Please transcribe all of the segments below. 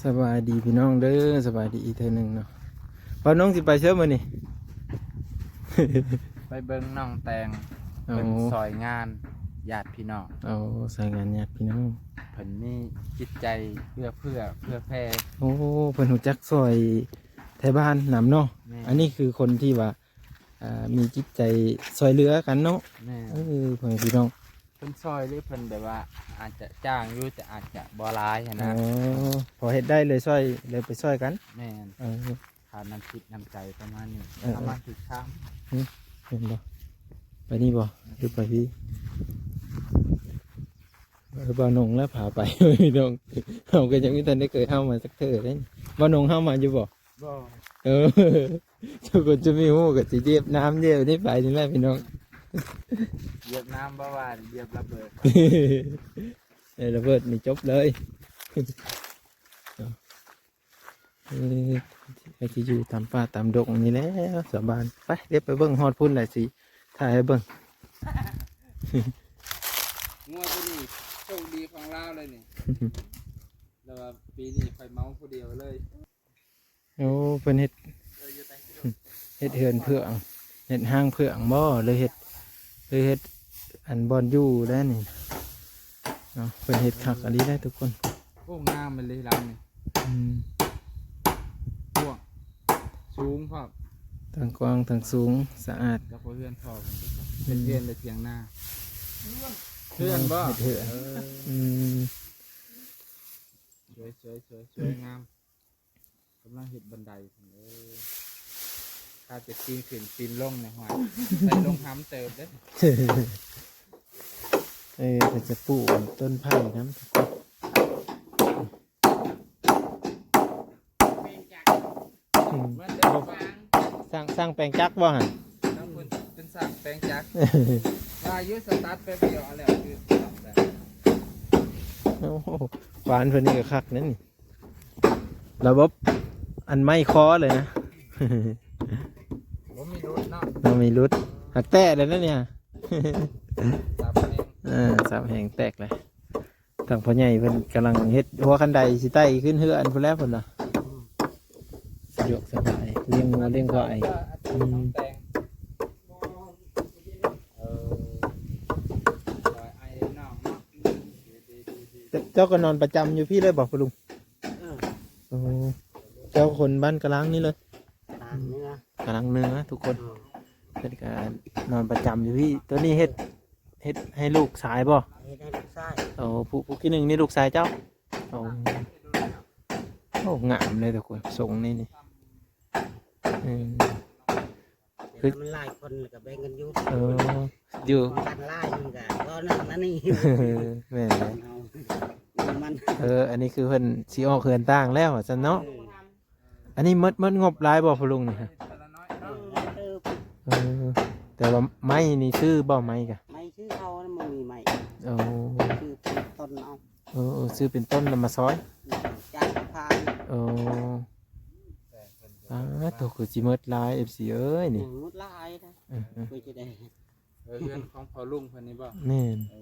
ສະບາຍດີພີ່ນ້ອງເດີ ສະບາຍດີອີກເທື່ອໜຶ່ງເນາະ. ບ່າວນົງຊິໄປໃສມື້ນີ້? ໄປເບິ່ງນ້ອງແຕງ ໂອ້ ເພິ່ນຊ່ອຍງານຍາດພີ່ນ້ອງ. ໂອ້ ຊ່ອຍງານຍາດພີ່ນ້ອງ ເພິ່ນມີຈິດໃຈເອື້ອເຟື້ອເຜື່ອແຜ່. ໂອ້ ເພິ່ນຮູ້ຈັກຊ່ອຍໄທບ້ານນຳເນາະ. ແມ່ນ. ອັນນີ້ຄືຄົນທີ່ວ່າ ອ່າ ມີຈິດໃຈຊ່ອຍເຫຼືອກັນເນາະ. ແມ່ນ. ເອີ ພໍ່ແມ່ພີ່ນ້ອງ ເພິ່ນຊ່ອຍ ຫຼືເພິ່ນແບບວ່າອາດຈະຈ້າງຢູ່ ແຕ່ອາດຈະບໍ່ຫຼາຍຫັ້ນນະ. ອໍ ພໍເຮັດໄດ້ເລີຍຊ່ອຍ ເລີຍໄປຊ່ອຍກັນ. ແມ່ນ. ເອີ ຂາດນ້ຳຈິດນ້ຳໃຈປະມານນີ້. ເອີ ປະມານ ເອີ ສິບສາມ ຫຶ ແມ່ນບໍ່? ໄປນີ້ບໍ່ ຫຼືໄປພີ້? ເອີ ບ່າວນົງແລ້ວພາໄປພີ່ນ້ອງ. ເຮົາກໍຍັງບໍ່ທັນໄດ້ເຄີຍເຮົາມາຈັກເທື່ອເດ້. ບ່າວນົງເຮົາມາຢູ່ບໍ່? ບໍ່. ເອີ ທຸກຄົນຈະມີຮູ້ກໍຊິຢຽບນ້ຳຢຽບນີ້ໄປນີ້ແຫຼະພີ່ນ້ອງ. ຢຽບນ້ຳບໍ່ວ່າຢຽບລະເບີດ. ເອີ ລະເບີດນີ້ຈົບເລີຍ. ເອີ ກໍຊິຢູ່ຕາມປ່າຕາມດົງນີ້ແຫຼະສາວບ້ານ. ໄປ ດຽວໄປເບິ່ງຮອດພຸ້ນແຫຼະ ຊິຖ່າຍໃຫ້ເບິ່ງ. ງົວຕົວນີ້ໂຊກດີຂອງລາວເລີຍນີ້. ແລ້ວວ່າປີນີ້ຂ້ອຍເໝົາຜູ້ດຽວເລີຍ. ໂອ້ ເພິ່ນເຮັດ ເອີ ຢູ່ໃຕ້ ເຮັດເຮືອນເຜືອງ ເຮັດຮ່າງເຜືອງບໍ່ ຫຼືເຮັດ ຫຼືເຮັດອັນບ່ອນຢູ່ແລ້ວນີ້ເນາະ. ເພິ່ນເຮັດຄັກອີ່ຫຼີເດ້ທຸກຄົນ. ໂອ້ ງາມອີ່ຫຼີຫຼັງນີ້. ອືມ ກວ້າງສູງພ້ອມ ທັງກວ້າງທັງສູງ ສະອາດ. ແລ້ວກໍເຮືອນພໍ່ເພິ່ນ ເປັນເຮືອນ ອືມ ແລະຖຽງນາ. ເຮືອນບໍ່? ເຮັດເຮືອນ. ເອີ ອືມ ສວຍໆໆ ສວຍງາມ. ກຳລັງເຮັດບັນໄດພຸ້ນເດີ. ຖ້າຈະປີນຂຶ້ນປີນລົງນີ້ ຫ້ວຍ ໃສ່ລົງຫຳເຕີບເດ້. ເອີ ເພິ່ນຈະປູກຕົ້ນໄຜ່ນຳ. ອືມ ຊ່າງ ຊ່າງແປງຈັກບໍ່ຫັ້ນ? ເປັນຊ່າງແປງຈັກ. ວ່າຢູ່ສະຕາດແປັບດຽວເອົາແລ້ວ ຄື ໂອ້ໂຫ ຂວານເພິ່ນນີ້ກໍຄັກນັ້ນນີ້. ລະບົບອັນໄມ້ຄໍເລີຍນະ. ບໍ່ມີຫຼຸດເນາະ. ບໍ່ມີຫຼຸດ. ຫັກແຕກແລ້ວນະນີ້. ສັບແຮງ. ເອີ ສັບແຮງແຕກເລີຍ. ທາງພໍ່ໃຫຍ່ເພິ່ນກຳລັງເຮັດຫົວຄັນໄດຊິໄຕ່ຂຶ້ນເຮືອນພຸ້ນແຫຼະເພິ່ນວ່າ. ສະດວກສະບາຍ ລ້ຽງງົວລ້ຽງຄວາຍ. ອືມ ເອີ ເຈົ້າ ເຈົ້າກໍນອນປະຈຳຢູ່ພີ້ເລີຍບໍ່ພໍ່ລຸງ? ເອີ ໂອ້ ເຈົ້າຄົນບ້ານກະລາງນີ້ເລີຍ? ກະລາງເໜືອ ກະລາງເໜືອທຸກຄົນ. ເອີ ເພິ່ນກໍນອນປະຈຳຢູ່ພີ້. ໂຕນີ້ເຮັດ ເຮັດໃຫ້ລູກຊາຍບໍ່? ເຮັດໃຫ້ລູກຊາຍ. ໂອ້ ຜູ້ ຜູ້ທີ່ໜຶ່ງນີ້ລູກຊາຍເຈົ້າ? ໂອ້ ໂອ້ ງາມເລີຍທຸກຄົນ ຊົງນີ້ນີ້. ເອີ ແຕ່ມັນຫຼາຍຄົນກໍແບ່ງກັນຢູ່. ເອີ ຢູ່ກັນຫຼາຍມັນກໍບໍ່ນັ້ນນັ້ນນີ້. ແມ່ນແຫຼະ ເອົາມັນ. ເອີ ອັນນີ້ຄືເພິ່ນຊິອອກເຮືອນຕ່າງແລ້ວວ່າຊັ້ນເນາະ. ເອີ ອັນນີ້ໝົດ ໝົດງົບຫຼາຍບໍ່ພໍ່ລຸງນີ້? ເອີ ເອີ ແຕ່ວ່າໄມ້ນີ້ຊື້ບໍ່? ໄມ້ກະ ໄມ້ຊື້ເຂົາ ມັນບໍ່ມີໄມ້. ໂອ້ ຊື້ເປັນຕົ້ນເອົາ. ເອີ ເອີ ຊື້ເປັນຕົ້ນແລ້ວມາຊອຍ. ເອີ ຈ້າງຜ່ານ. ໂອ້ ອາ ໂຕ ຄືຊິໝົດຫຼາຍ ເອັຟຊີເອີຍນີ້. ໝົດຫຼາຍນະ. ເອີ ເອີ ເພື່ອຈະໄດ້ ເອີ ເຮືອນຂອງພໍ່ລຸງເພິ່ນນີ້ບໍ່? ແມ່ນ. ເອີ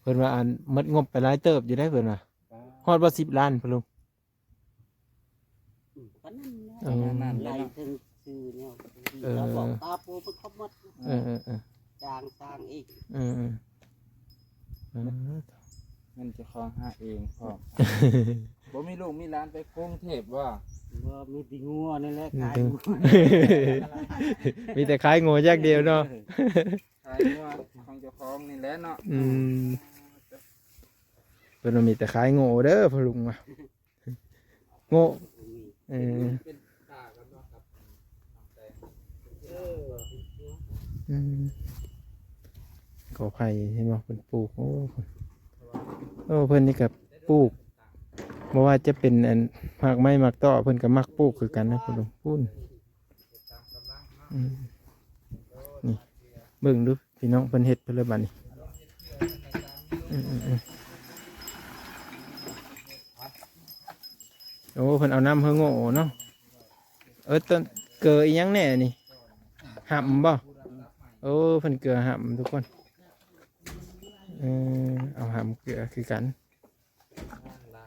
ເພິ່ນວ່າອັນໝົດງົບໄປຫຼາຍເຕີບຢູ່ເດ້ ເພິ່ນວ່າ. ປາ ຮອດບໍ່ສິບລ້ານພໍ່ລຸງ? ອືມ ປານນັ້ນແຫຼະ. ເອີ ປານນັ້ນແຫຼະເນາະ. ໄລ່ເຖິງຊື່ແນວ ເອີ ເຂົາບອກຕາປູເພິ່ນຄົບໝົດ. ເອີ ເອີ ເອີ ຈ້າງສ້າງອີກ. ເອີ ເອີ ເອີ ເງິນເຈົ້າຂອງຫາເອງພ້ອມ. ບໍ່ມີລູກມີຫຼານໄປກຸງເທບບໍ່? ບໍ່ ມີແຕ່ງົວນີ້ແຫຼະ ມີແຕ່ ຂາຍງົວ ມີແຕ່ຂາຍງົວຢ່າງດຽວເນາະ. ຂາຍງົວຂອງເຈົ້າຂອງນີ້ແຫຼະເນາະ. ອືມ ເພິ່ນວ່າມີແຕ່ຂາຍໂງ່ເດີພໍ່ລຸງວ່າ. ໂງ່ ເອີ ເປັນຕາກັນເນາະກັບນ້ຳແຕງ. ເອີ ອືມ ກໍໄຜ່ເຫັນບໍ່ ເພິ່ນປູກ. ໂອ້ ໂອ້ ເພິ່ນນີ້ກໍປູກ ບໍ່ວ່າຈະເປັນອັນໝາກໄມ້ໝາກຕໍ ເພິ່ນກໍມັກປູກຄືກັນນະ ພຸ້ນ ພຸ້ນ. ອືມ ນີ້ ເບິ່ງດູພີ່ນ້ອງ ເພິ່ນເຮັດໄປແລ້ວບັດນີ້. ອືມ ອືມ ອືມ ໂອ້ ເພິ່ນເອົານ້ຳເຮືອໂງ່ເນາະ. ເອີ ຕົ້ນເກີອີ່ຫຍັງແດ່ນີ້? ຫຳບໍ່? ໂອ້ ເພິ່ນເກືອຫຳທຸກຄົນ. ເອີ ເອົາຫຳເກືອຄືກັນ.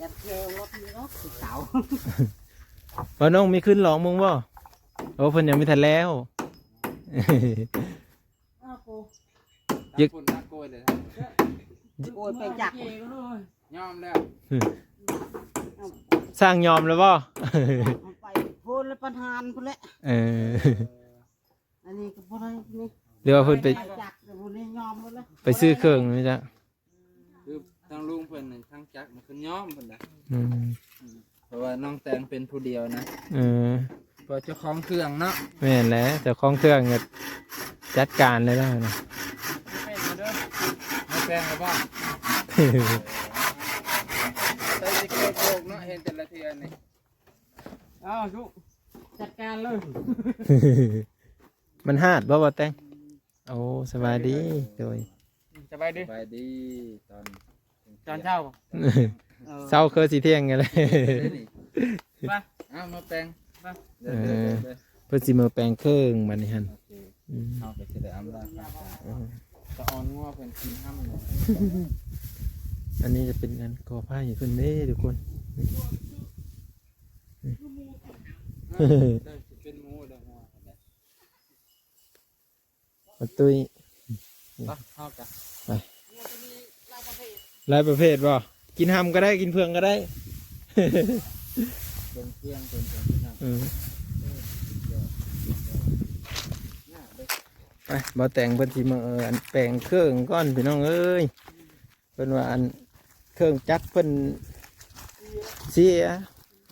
ຢ່າເທລົດນີ້ເນາະ ເຂົາ ວ່ານ້ອງມີຄືນລອງເບິ່ງບໍ່? ໂອ້ ເພິ່ນຍັງບໍ່ທັນແລ້ວ ອ້າໂກ ຢາກ ຕາກຝົນຕາໂກຍເລີຍ ໂກຍໄປຈັກ ຍອມແລ້ວ ຊ່າງຍອມແລ້ວບໍ່? ເອົາໄປພຸ້ນແລ້ວ ປະທານພຸ້ນແຫຼະ ເອີ ເອີ ອັນນີ້ກໍບໍ່ໄດ້ນີ້ ຫຼືວ່າເພິ່ນໄປ ໄປຈັກ ແຕ່ບໍ່ໄດ້ຍອມແລ້ວ ໄປຊື້ເຄື່ອງນີ້ຈ້ະ ຄືທາງລຸງເພິ່ນນີ້ ທາງຈັກມັນຄືຍອມເພິ່ນນະ ອືມ ອືມ ເພາະວ່ານ້ອງແຕງເປັນຜູ້ດຽວນະ ເອີ ເພາະເຈົ້າຂອງເຄື່ອງເນາະ ແມ່ນແຫຼະ ເຈົ້າຂອງເຄື່ອງກໍຈັດການເລີຍລະນະ ແປງເດີ ມາແປງແລ້ວບໍ່? ໃສ່ສະເກີດໂບກເນາະ ເຫັນແຕ່ລະເທື່ອນີ້ ອ້າວ ຈຸກ ຈັດການເລີຍ ມັນຮາດບໍ່ ບໍ່ແຕງ? ໂອ້ ສະບາຍດີ ໂດຍ ສະບາຍດີ ສະບາຍດີ ຕອນ ຕອນເຊົ້າ ເອີ ເຊົ້າຄືຊິທ່ຽງກັນແຫຼະ ໄປ ເອົາມາແປງ ໄປ ເອີ ເດີ ເດີ ເດີ ເພິ່ນຊິມາແປງເຄື່ອງບັດນີ້ຫັ້ນ ໂອເຄ ອືມ ເຮົາກໍຊິໄດ້ອຳລາ ເອີ ສະອອນງົວເພິ່ນກິນຫ້ຳເນາະ ອັນນີ້ຈະເປັນອັນກໍໄຜ່ເພິ່ນເດ້ທຸກຄົນ ເອີ ເປັນໝູເດີງົວ ມາຕຸ້ຍ ໄປ ເຮົາກະ ໄປ ຫຼາຍປະເພດບໍ່? ກິນຫ້ຳກໍໄດ້ ກິນເຟືອງກໍໄດ້ ເບິ່ງເຟືອງເພິ່ນກ່ອນ ເອີ ໄປ ບ່າວແຕງເພິ່ນຊິມາ ເອີ ອັນແປງເຄື່ອງກ່ອນ ພີ່ນ້ອງເອີຍ. ເພິ່ນວ່າອັນເຄື່ອງຈັກເພິ່ນເສຍ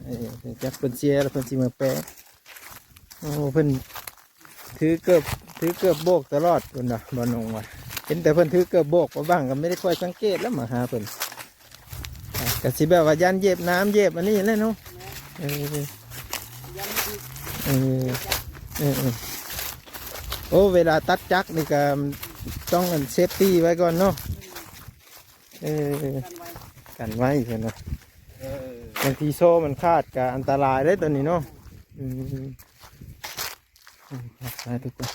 ເອີ ເຄື່ອງຈັກເພິ່ນເສຍແລ້ວເພິ່ນຊິມາແປງ. ໂອ້ ເພິ່ນຖືເກີບ ຖືເກີບໂບກຕະຫຼອດເພິ່ນວ່າ ບ່າວນົງວ່າ ເຫັນແຕ່ເພິ່ນຖືເກີບໂບກ ບ່າວບັງກໍບໍ່ໄດ້ຄ່ອຍສັງເກດແລ້ວມາຫາເພິ່ນ ກໍຊິແບບວ່າຢ້ານຢຽບນ້ຳຢຽບອັນນີ້ແຫຼະເນາະ. ເອີ ເອີ ເອີ ເອີ ໂອ້ ເວລາຕັດຈັກນີ້ກໍຕ້ອງອັນເຊຟຕີໄວ້ກ່ອນເນາະ. ເອີ ກັນໄວ້ ກັນໄວ້ເພິ່ນວ່າ ເອີ ບາງທີໂສ້ມັນຂາດກໍອັນຕະລາຍເດ້ໂຕນີ້ເນາະ. ອືມ ອືມ ຄັກຫຼາຍທຸກຄົນ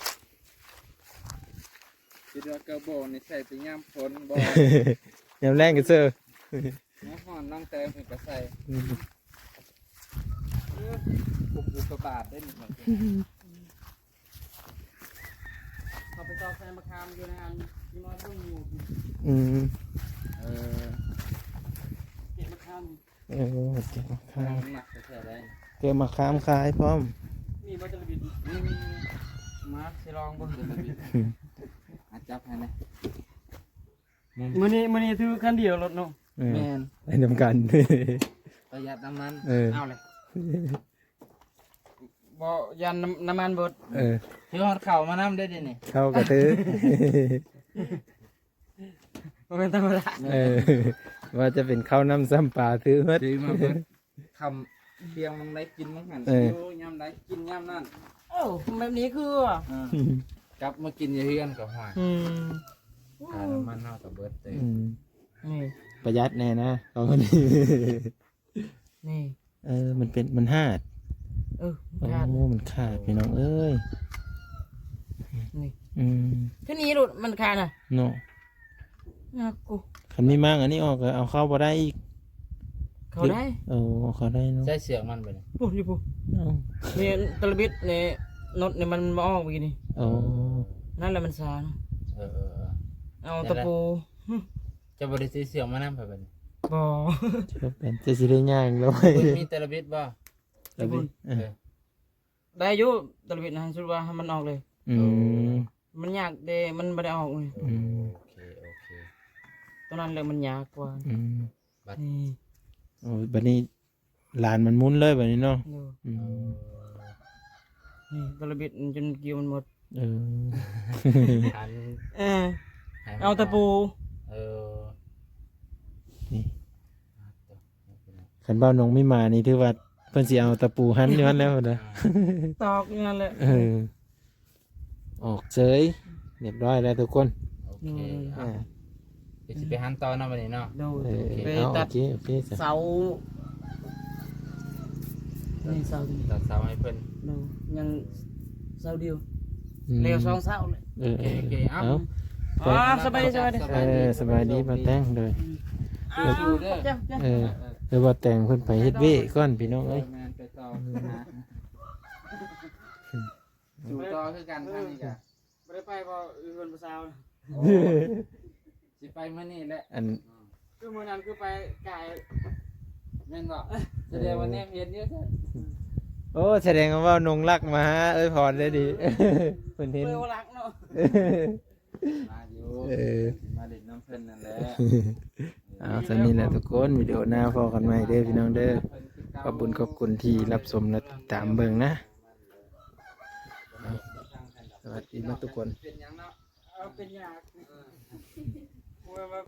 ຄິດວ່າກະບອກນີ້ໃສ່ແຕ່ຍາມຝົນບໍ່ ຍາມແລ້ງກໍເຊີ ຍາມຮ້ອນນ້ອງແຕງເພິ່ນກໍໃສ່. ອືມ ເອີ ກຸມອຸກກາບາດເດ້ນີ້ ເຮົາໄປ ຕອກໃສ່ມະຂາມຢູ່ໃນອັນທີ່ມາເບິ່ງຢູ່. ອືມ ເອີ ເກັບມະຂາມ. ເອີ ເກັບມະຂາມ ກຳລັງໝັກແທ້ໆ ໄດ້ ເກັບມະຂາມຂາຍພ້ອມ. ມີບໍ່ຈະລະບິດ? ມີ ມີ ມາຊິລອງເບິ່ງຈະລະບິດ. ອາ ຈັບໃຫ້ແດ່. ມື້ນີ້ ມື້ນີ້ຖືຄັນດຽວລົດເນາະ. ເອີ ແມ່ນ ໄປນຳກັນ ປະຢັດນ້ຳມັນ. ເອີ ເອົາເລີຍ ບໍ່ ຢ້ານນ້ຳ ນ້ຳມັນເບິດ. ເອີ ຖືຮອດເຂົ້າມານຳເດ້ ດຽວນີ້ ເຂົ້າກະຖື ບໍ່ແມ່ນທຳມະດາ. ເອີ ວ່າຈະເປັນເຂົ້ານ້ຳຊ້ຳປາ ຖືເບິດ ຖືມາເບິດ. ຄ່ຳທ່ຽງມັນໄດ້ກິນມັນຫັ້ນ. ເອີ ຢູ່ຍາມໃດກິນຍາມນັ້ນ. ໂອ້ ແບບນີ້ຄື ເອີ ກັບມາກິນຢູ່ເຮືອນກໍ ຫ້ວຍ ອືມ ຄ່ານ້ຳມັນເຮົາກໍເບິດເລີຍ. ອືມ ນີ້ ປະຢັດແດ່ນະ ເອົານີ້ ນີ້ ເອີ ມັນເປັນ ມັນຫາດ. ເອີ ໂອ້ ມັນຂາດ ໂອ້ ມັນຂາດ ພີ່ນ້ອງເອີຍ. ນີ້ ອືມ ຄືນີ້ໂລດ ມັນຂາດນະ ເນາະ. ໜັກກູ ຄັນມີໝາກອັນນີ້ອອກກໍເອົາເຂົ້າບໍ່ໄດ້ອີກ. ເຂົ້າໄດ້ ໂອ້ ເຂົ້າໄດ້ເນາະ. ໃສ່ເຊືອກມັນໄປນີ້ ພຸ້ນຢູ່ພຸ້ນ. ເອົ້າ ນີ້ຕະລະບິດນີ້ ນັອດນີ້ມັນບໍ່ອອກເມື່ອກີ້ນີ້. ໂອ້ ນັ້ນແຫຼະມັນຊານະ. ເອີໆໆ ເອົາຕະປູ. ເຈົ້າບໍ່ໄດ້ຊື້ເຊືອກມານຳໃຜບັດນີ້? ບໍ່ ເຈົ້າເປັນ ເຈົ້າຊິໄດ້ຍ່າງແລ້ວ. ເພິ່ນມີຕະລະບິດບໍ່? ຕະລະບິດ ເອີ ເອີ ໄດ້ຢູ່ ຕະລະບິດນະ ສຸດວ່າໃຫ້ມັນອອກເລີຍ. ອືມ ມັນຍາກເດ້ ມັນບໍ່ໄດ້ອອກ. ອືມ ໂອເຄ ໂອເຄ ຕອນນັ້ນແຫຼະມັນຍາກກວ່າ. ອືມ ບັດ ນີ້ ໂອ້ຍ ບັດນີ້ລານມັນໝຸນເລີຍບັດນີ້ເນາະ. ໂດຍ ອືມ ເອີ ນີ້ຕະລະບິດຈົນກ້ຽວມັນໝົດ. ເອີ ອັນ ເອີ ໃຫ້ມັນ ເອົາຕະປູ. ເອີ ນີ້ ຄັນບ່າວນົງມີມານີ້ ຖືວ່າເພິ່ນຊິເອົາຕະປູຫັນຢູ່ຫັ້ນແລ້ວນະ ຕອກຢູ່ຫັ້ນແຫຼະ. ເອີ ອອກເສີຍ ຮຽບຮ້ອຍແລ້ວທຸກຄົນ. ໂອເຄ ອືມ ເອົາ ອ່າ ດຽວຊິໄປຫັນຕໍ່ເນາະບັດນີ້ເນາະ. ໂດຍ ເອີ ໄປ ເອົາ ຕັດ ໂອເຄ ໂອເຄ ເສົາ ນີ້ເສົານີ້ ຕັດເສົາໃຫ້ເພິ່ນ. ໂດຍ ຍັງເສົາດຽວ ອືມ ແລ້ວສອງເສົາເລີຍ. ເອີ ໂອເຄ ໂອເຄ ເອົາ ເອົາ ເອົາ ສະບາຍດີ ສະບາຍດີ ເອີ ສະບາຍດີ ສະບາຍດີ ປ້າແຕງ. ໂດຍ ເອີ ຂອບໃຈ ຂອບໃຈ. ເອີ ເອີ ເອີ ປ້າແຕງເພິ່ນໄປເຮັດວຽກກ່ອນ ພີ່ນ້ອງເອີຍ. ແມ່ນ ໄປຕໍ່ ອືມ ຫາ ຢູ່ຕໍ່ຄືກັນທາງນີ້ກະ ບໍ່ໄດ້ໄປບໍ່ ເຮືອນຜູ້ສາວ. ໂອ້ ຊິໄປມື້ນີ້ແຫຼະ. ອັນ ອືມ ຄືມື້ນັ້ນຄືໄປກາຍ ແມ່ນບໍ່? ສະແດງວ່າແນມເຫັນຢູ່ຊັ້ນ. ໂອ້ ສະແດງວ່ານ້ອງລັກມາຫາເອື້ອຍພອນໄດ້ດີ ເພິ່ນເຫັນ ເພິ່ນລັກເນາະ. ມາຢູ່ ເອີ ຊິມາຫຼິ້ນນຳເພິ່ນນັ້ນແຫຼະ. ເອົາ ສ່ຳນີ້ແຫຼະທຸກຄົນ ວິດີໂອໜ້າພໍ້ກັນໃໝ່ເດີພີ່ນ້ອງເດີ. ຂອບບຸນຂອບຄຸນທີ່ຮັບຊົມ ແລະ ຕິດຕາມເບິ່ງນະ. ເອົາ ສະຫວັດດີໝົດທຸກຄົນ. ເປັນຫຍັງເນາະ? ເອົາ ເປັນຫຍັງ? ເອີ ໂອ້ຍ ວ່າ